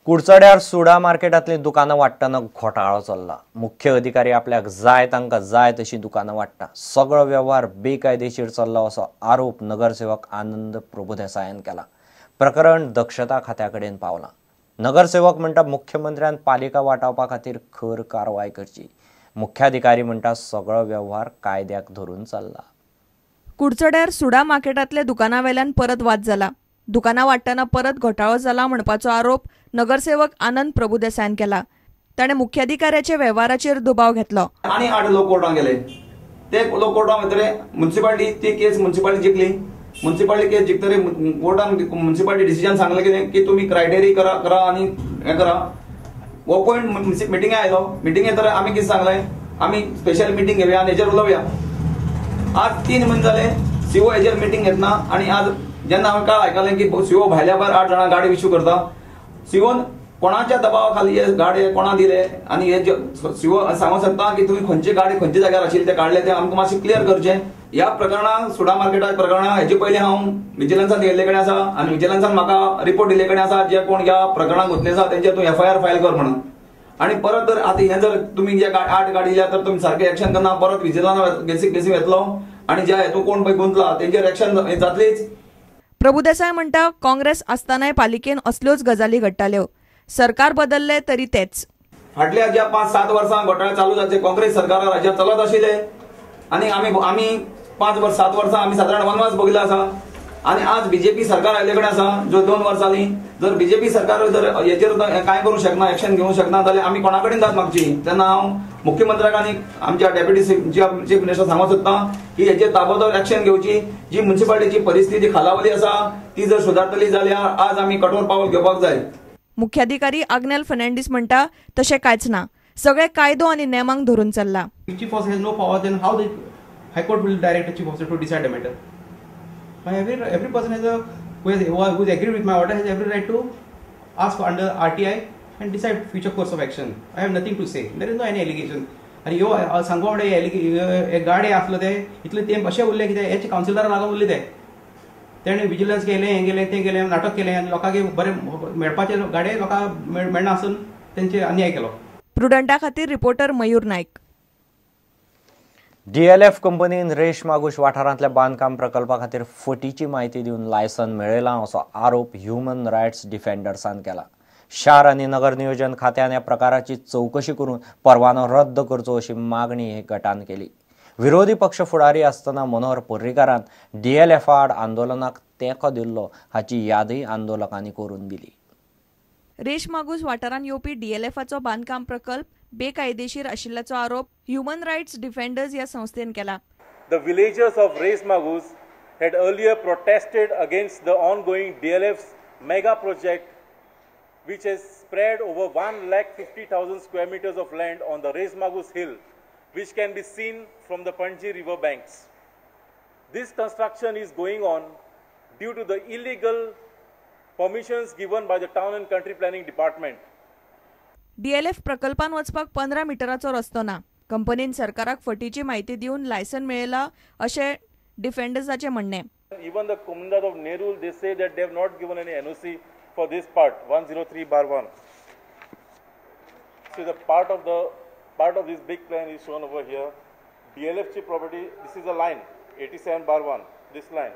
कुडचड्यार सुडा मार्केटांतली दुकानां वाडटना घोटाळो चल्ला. मुख्य अधिकारी आपल्याक जाय तांकां जाय तशी दुकानां वाडटा. सगळो वेव्हार बेकायदेशीर चल्ला असो आरोप नगरसेवक आनंद प्रभुदेसायान केला. प्रकरण दक्षता खात्या कडेन पावलां. नगरसेवक म्हणटा मुख्यमंत्र्यान पालिका वाटावपा खातीर खर कारवाय करची. मुख्याधिकारी म्हणटा सगळो वेव्हार कायद्याक धरून चल्ला. कुडचड्यार सुडा मार्केटांतल्या दुकाना वेल्यान परत वाद जाला. दुकानां वाडटना परत घोटाळो जाला म्हणपाचो आरोप नगरसेवक आनंद प्रभुदेसायान केला. ताणें मुख्याधिकाऱ्याच्या वेव्हाराचेर दुबाव घेतलो. आनी 8 लोक कोर्टान गेले. ते लोक कोर्टान वयतरे म्युन्सिपालिटी ती केस म्युन्सिपालिटी जिखली. म्युन्सिपालिटी केस जिखतरे कोर्टान म्युन्सिपालिटी डिसिजन सांगलें कितें की तुमी क्रायटेरिया करा आनी हें करा. हो पॉयंट मिटिंगे आयलो. मिटिंगे तर आमी कितें सांगलें, आमी स्पेशल मिटींग घेवया आनी हेजेर उलोवया. आज 3 म्हयने जाले सीओ हेजेर मिटींग घेतना आनी आज जेन्ना हांवें काल आयकलें की सीओ भायल्या भायर 8 जाणां गाडी इश्यू करता. सीओन कोणाच्या दबावा खाली हे गाडी कोणा दिले आनी हे सीओ सांगूंक शकता की तुमी खंयची गाडी खंयच्या जाग्यार आशिल्ली ते काडले ते आमकां मातशें क्लियर करचें. ह्या प्रकरणान सुडा मार्केटा प्रकरणां हेजे पयलीं हांव विजिलन्सान गेल्ले कडेन आसा आनी विजिलन्सान म्हाका रिपोर्ट दिल्ले कडेन आसा जे कोण ह्या प्रकरणाक घुतले आसा तेंचेर तूं एफआयआर फायल कर म्हणून. आनी परत जर आतां हें जर तुमी जे 8 गाडी दिल्या तर तुमी सारकें एक्शन करना, परत विजिलन्सा बेसीक येतलो आनी ज्या हेतून कोण पळय गुंतला तेंचेर एक्शन जातलीच. प्रभुदेसाय म्हणटा काँग्रेस आसतनाय पालिकेन असल्योच गजाली घडटाल्यो. सरकार बदलले तरी तेच. फाटल्या ज्या 5-7 वर्सां घोटाळे चालू जाचे काँग्रेस सरकार राज्यात चलत आशिल्ले आनी आमी 5 वर्स 7 वर्सां आमी सादारण वनवास भोगिल्लो आसा. आनी आज बीजेपी सरकार आयिल्ले कडेन आसा जो 2 वर्सां जालीं. जर बीजेपी सरकार जर हेचेर कांय करूंक शकना, एक्शन घेवंक शकना जाल्यार आमी कोणा कडेन दाद मागची. तेन्ना हांव मुख्यमंत्र्याक आनी आमच्या डेप्युटी चीफ मिनिस्टर सांगूंक सोदता की हेचेर ताबडतोब एक्शन घेवची. जी म्युन्सिपालिटीची परिस्थिती खालावली आसा ती जर सुदारतली जाल्यार आज आमी कठोर पावल घेवपाक जाय. मुख्याधिकारी आग्नेल फर्नांडीस म्हणटा तशें कांयच ना, सगळे कायदो आनी नेमांक धरून चल्ला. Chief officer has no power, then how the high court will direct the chief officer to decide the matter. Every person has a who has agreed with my order has every right to ask for under RTI and decide future course of action. I have nothing to say. There is no any allegation. आणि ह्यो सांगपा म्हणल्यार गाडे आसलो ते इतले तेंप अशें उरले कितें हेचे कावन्सिलरा लागून उरले ते तेणें विजिलन्स केलें, हें केलें, तें केलें, नाटक केलें आनी लोकांक बरें मेळपाचे गाडे लोकांक मेळना आसून तेंचे अन्याय केलो. प्रुडंटा खातीर रिपोर्टर मयूर नायक. डीएलएफ कंपनीन रेश मागूश वाठारांतल्या बांदकाम प्रकल्पा खातीर फटीची म्हायती दिवन लायसन मेळयलां असो आरोप ह्युमन रायट्स डिफेंडर्सान केला. शार आनी नगर नियोजन खात्यान ह्या प्रकाराची चवकशी करून परवानो रद्द करचो अशी मागणी हे गटान केली. विरोधी पक्ष फुडारी आसतना मनोहर पर्रीकारान डीएलएफ आड आंदोलनाक तेंको दिल्लो हाची यादय आंदोलकांनी करून दिली. रेश मागूस वाठारांत येवपी डीएलएफाचो बांदकाम प्रकल्प बेकायदेशीर आशिल्ल्याचो आरोप ह्युमन रायट्स डिफेंडर्स ह्या संस्थेन केला. The villagers of Reis Magos had earlier protested against the ongoing DLF's mega project, which has spread over 1,50,000 square meters of land on the Reis Magos hill, which can be seen from the Panji river banks. This construction is going on due to the illegal permissions given by the Town and Country Planning Department. DLF प्रकल्पान वचपाक 15 मिटराचो रस्तो ना. कंपनीन सरकाराक फटीची म्हायती दिवन license मेळयला अशें डिफेंडर्साचें म्हणणें. Even the Comunidade of Nerul, they say that they have not given any NOC for this part 103/1. So the part of this big plan is shown over here. DLF chi property, this is a line 87/1. This line,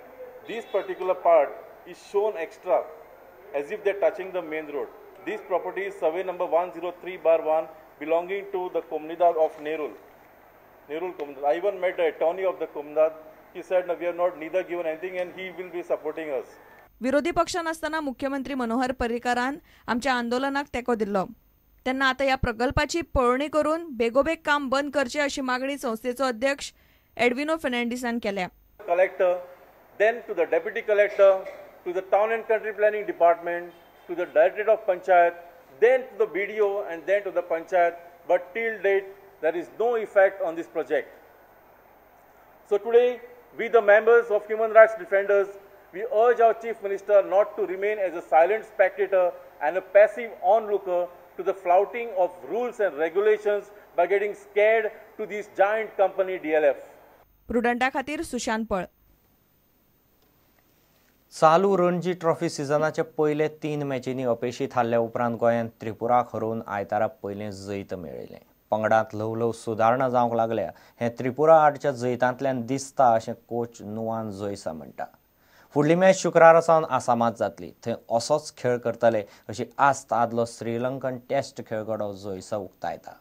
this particular part is shown extra as if they're touching the main road. This property is survey number 103/1 belonging to the Comunidade of Nerul. Nerul Comunidade. I even met the attorney of the Comunidade. He said, no, we have not neither given anything and he will be supporting us. विरोधी पक्ष नासतना मुख्यमंत्री मनोहर पर्रीकारान आमच्या आंदोलनाक तेंको दिल्लो. तेन्ना आतां ह्या प्रकल्पाची पळोवणी करून बेगोबेग काम बंद करचें अशी मागणी संस्थेचो अध्यक्ष एडविनो फर्नांडीसान केल्या. Collector, then to the deputy collector, to the Town and Country Planning Department, to the Directorate of Panchayat, then to the BDO and then to the Panchayat, but till date there is no effect on this project. So today, we the members of Human Rights Defenders, we urge our Chief Minister not to remain as a silent spectator and a passive onlooker to the flouting of rules and regulations by getting scared to this giant company DLF. प्रुडंटा खातीर सुशांत पळ. चालू Ranji trophy सिजनाचे पयले 3 मॅचींनी अपेशी थारल्या उपरांत गोंयान त्रिपुराक हरोवन आयतारा पयलें जैत मेळयलें. पंगडांत ल्हव ल्हव सुदारणा जावंक लागल्या हें त्रिपुरा आडच्या जैतांतल्यान दिसता अशें कोच नुवान जोयसा म्हणटा. फुडली मॅच शुक्रारा सावन आसामांत जातली. थंय असोच खेळ करतले अशी आस्त आदलो श्रीलंकन टेस्ट खेळगडो जोयसा उक्तायता.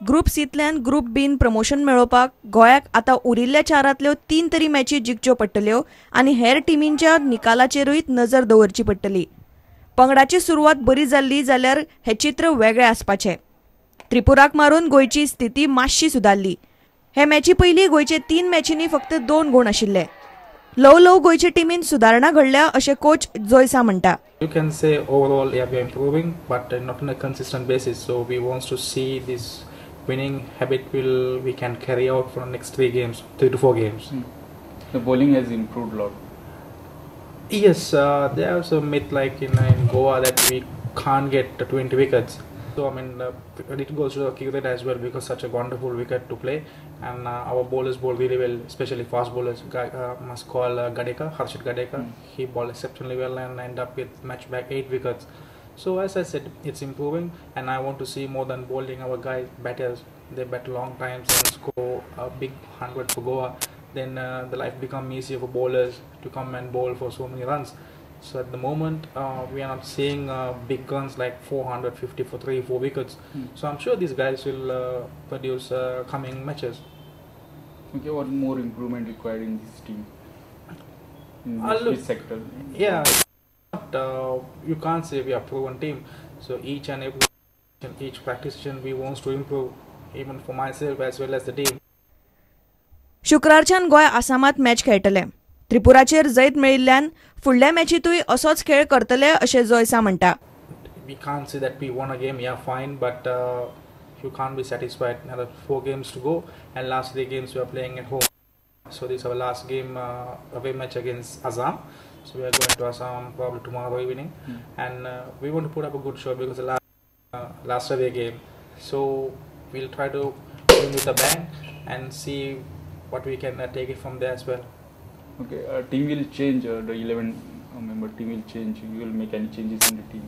ग्रुप सींतल्यान ग्रुप बीन प्रमोशन मेळोवपाक गोंयाक आतां उरिल्ल्या 4 3 तरी मॅची जिखच्यो पडटल्यो आनी हेर टिमींच्या निकालाचेरूय नजर दवरची पडटली. पंगडाची सुरवात बरी जाल्ली जाल्यार हें चित्र वेगळें आसपाचें. त्रिपुराक मारून गोंयची स्थिती मातशी सुदारली. हे मॅची पयलीं गोंयचे 3 मॅचींनी फक्त 2 गूण आशिल्ले. ल्हव ल्हव गोंयचे टिमीन सुदारणा घडल्या अशें कोच जोयसा म्हणटा. You can say overall, yeah, we are improving, but not on a consistent basis. So we want to see this winning habit will we can carry out for the next 3 games, 3 to 4 games. The bowling has improved a lot. Yes, there is a myth like in Goa that we can't get 20 wickets. So I mean, it goes to the cricket as well, because such a wonderful wicket to play, and our bowlers bowl really well, especially fast bowlers. Must call Gadekar, Harshit Gadekar. He bowled exceptionally well and end up with match back 8 wickets. So as I said, it's improving, and I want to see more than bowling. Our guys, batters, they bat long times and score a big 100 for Goa. Then the life become easier for bowlers to come and bowl for so many runs. So at the moment, we are not seeing big guns like 450 for 3-4 wickets. So I'm sure these guys will produce coming matches. Okay, what more improvement required in this team? In this sector? Yeah, but, you can't say we are proven team. So each and every, each practice session we want to improve, even for myself as well as the team. शुक्रारच्यान Goa आसामात match खेळटले. त्रिपुराचेर जैत मेळिल्ल्यान फुडल्या मॅचींतूय असोच खेळ करतले अशें जोयसा म्हणटा. We can't say that we won a game, yeah, fine, but you can't be satisfied. Another 4 games to go, and last 3 games we are playing at home. So this is our last game, away match against Assam. So we are going to Assam probably tomorrow evening, and we want to put up a good show because the last away game. So we'll try to win with a bang and see what we can take it from there as well. Okay, team will change, the 11 member team will change. You will make any changes in the team?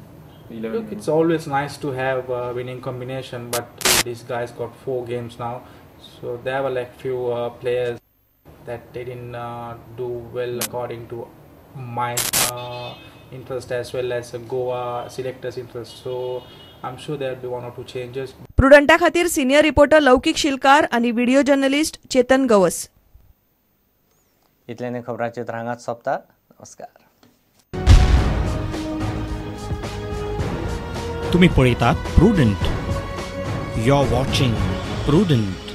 The 11 Look, it's always nice to have a winning combination, but these guys got 4 games now, so there were like few players that they didn't do well according to my interest as well as Goa selectors' interest. So I'm sure there will be 1 or 2 changes. प्रुडंटा खातीर senior reporter लौकिक शिलकार आणि video journalist Chetan Gawas. इतल्याने खबरांचे हांगाच सोंपता. नमस्कार. तुम्ही पळयतात Prudent. You are watching Prudent.